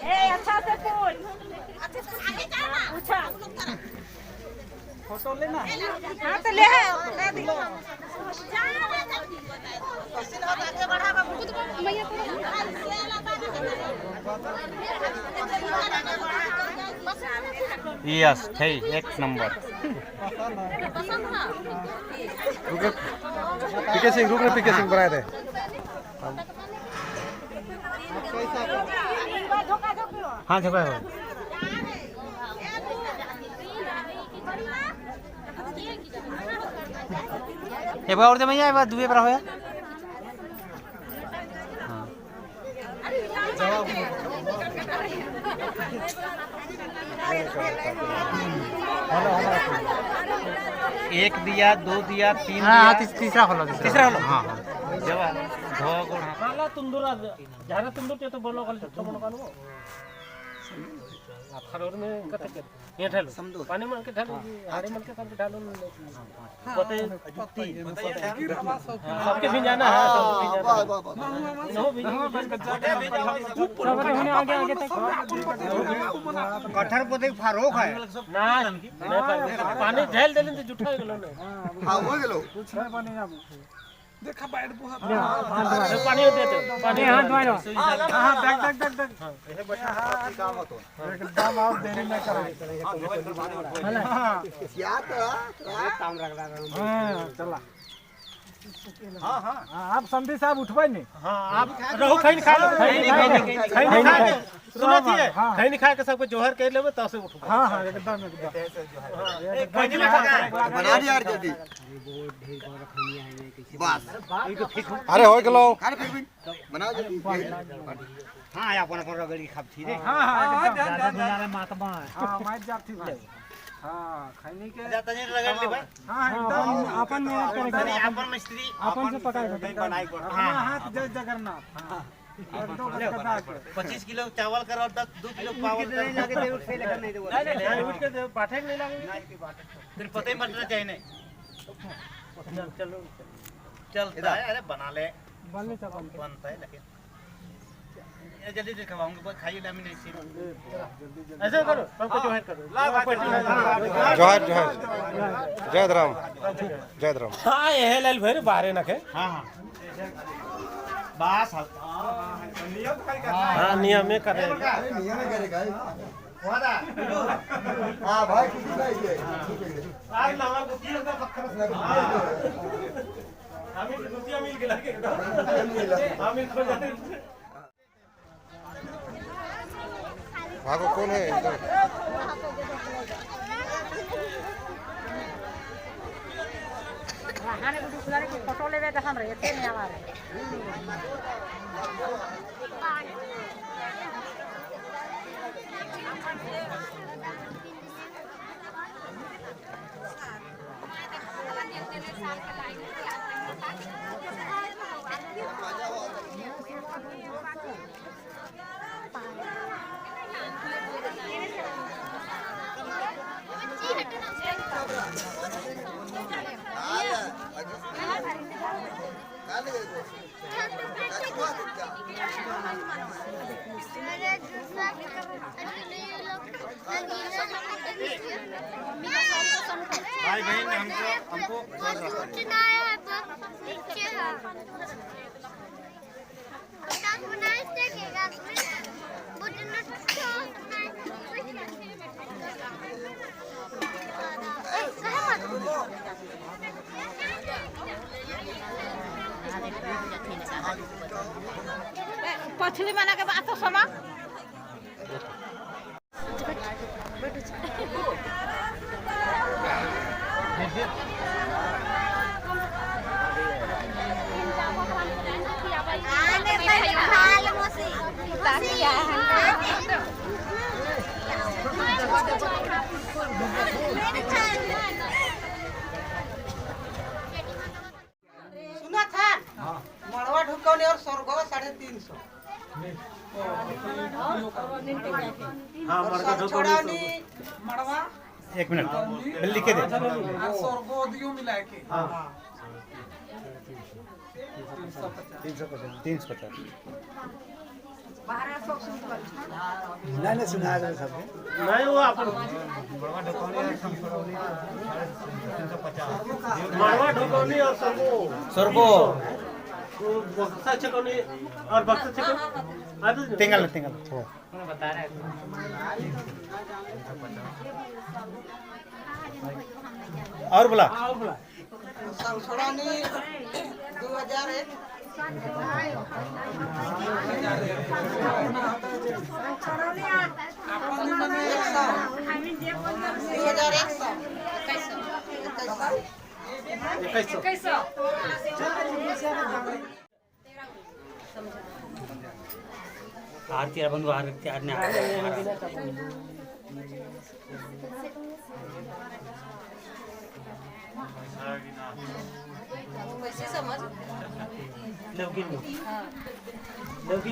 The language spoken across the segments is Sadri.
ए अच्छा से पूछ, पूछा फोटो लेना। हाँ तो ले ले दी। यस है एक नंबर। पीके सिंह रुक रे, पीके सिंह बनाए दे। हाँ झोंका है। एक बार और दे भैया, एक बार दुए बार होया। हाँ एक दिया, दो दिया, तीन। हाँ, तीसरा खोलो, तीसरा खोलो। हाँ हाँ जब धो गुण। हाला तुंदुरा झारा तुंदुर ते तो बोलो कल छट्टो मन कानो खरोर में कते के ये ढालो पानी मन के ढालो, हारे मन के सब ढालो पते सबके भी जाना है, सबके भी जाना है नो भी। कठर पोते फारोक है। ना नहीं, पानी झेल देलिन तो जुठा हो गेलो ने। हाँ हो गेलो। पानी दे दे पानी। हां हाँ देख देख देख देख, एकदम आप देरी न करो। क्या तो हाँ चला। हाँ हाँ आप संधि साहब उठवाई नहीं। हां आप रहू खैन खा लो, खैन खैन खा के सुनत ही खैन खा के सबको जोहर कर लेबे तब से उठबो। हाँ हाँ एकदम एकदम। बना दिया यार जल्दी बस। अरे हो गेलो। खाने फिर भी बनाओ जल्दी। हाँ अपन अपन रगड़ी खाब थी रे। हाँ हाँ एकदम महात्मा। हाँ माइक जाती भाई। हाँ खैनी के जाता नहीं रगड़ ले भाई। हाँ एकदम अपन मेहनत करेंगे। अपन मिस्त्री अपन से पकाएगा अपना हाथ। जय जगन्नाथ। हाँ 25 किलो चावल कर और 10 2 किलो पावल कर। नहीं नहीं, उठ के बाठे नहीं लागे। फिर पता ही मरना चाहिए नहीं। चल चलो। चलता है, अरे बना ले। बनने चल बनता है लेकिन ये जल्दी जल्दी खवाऊंगा, बस खाइए डामी नहीं सिर्फ। ऐसे करो, सबको जोहर करो। जोहर जोहर, जय राम जय राम। हाँ ये लाल भैर बाहर नखे। हाँ हाँ बस। हाँ नियम में करे। नियम में करेगा। हाँ भाई कुछ नहीं है। आज लवा गुतिया का पत्थर हमें गुतिया मिल गेला के एकदम हम खो जाते। भागो कौन है इधर? फोटो लेवे तो हम रहते नहीं हमारे। भाई बहन हमको हमको पछली मना के बात तो समा। सुना था मड़वा ढुकौने और स्वर्गवा 350। हां और सर छोड़ानी मड़वा। एक मिनट मैं लिखे दे। और स्वर्गो दियो मिला के। हाँ। 350। नहीं नहीं सुना रहे सब। नहीं वो अपन मड़वा ढुकौनी और सरगो स्वर्गो वो बक्सा छकौनी और बक्सा छकौनी तेंगल तेंगल और बोला संसोड़ानी 2001। 2100। 2100। आरती बंधु आरती आज्ञा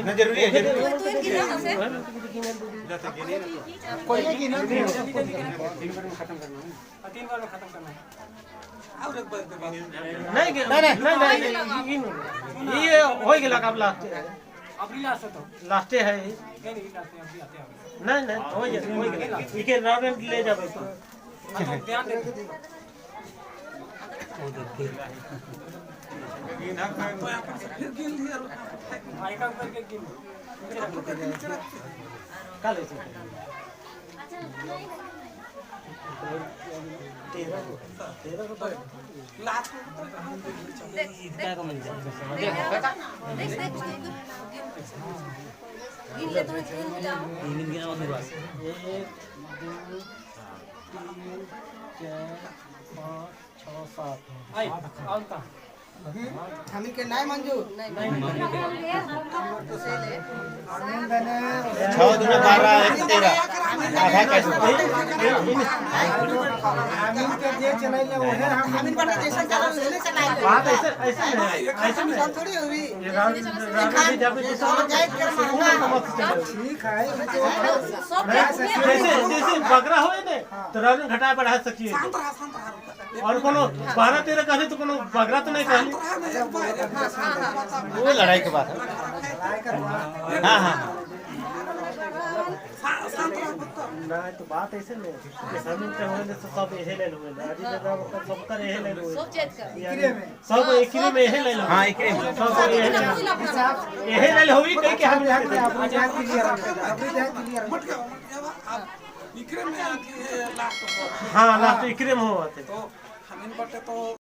ना जरूरी है जरूरी नहीं नहीं नहीं ये हो गया अब लास्ट लास्टे है। नहीं नहीं हो गया इके राउंड ले जाबे तो कल एक 2 3 4 5 6 7 हमी के नहीं मंजूर। 6 दूना 12 1 13 आधा कैसे आमीन के जे चलाइले ओहे हम हमीन बटा जैसा चला वैसे चलाए। बात ऐसे ऐसे नहीं ऐसे नहीं थोड़ी हुई ये राउंड राउंड जाबे तो जाए कर महंगा ठीक है। जैसे जैसे बकरा होए ने तो राउंड घटा बढ़ा सकिए और कोनो 12 13 कहले तो कोनो बकरा तो नहीं कहले। वो लड़ाई के बात है। हाँ हाँ ना तो बात ऐसे नहीं कि के होए तो सब एहे ले हुए आज दादा सब कर एहे ले हुए सब चेत कर सब एकरे में एहे ले हाँ एकरे में सब एहे एहे ले होई कह के हम अपनी जान क्लियर अपनी जान क्लियर हाँ लास्ट एकरे में होते तो हमीन बटे तो।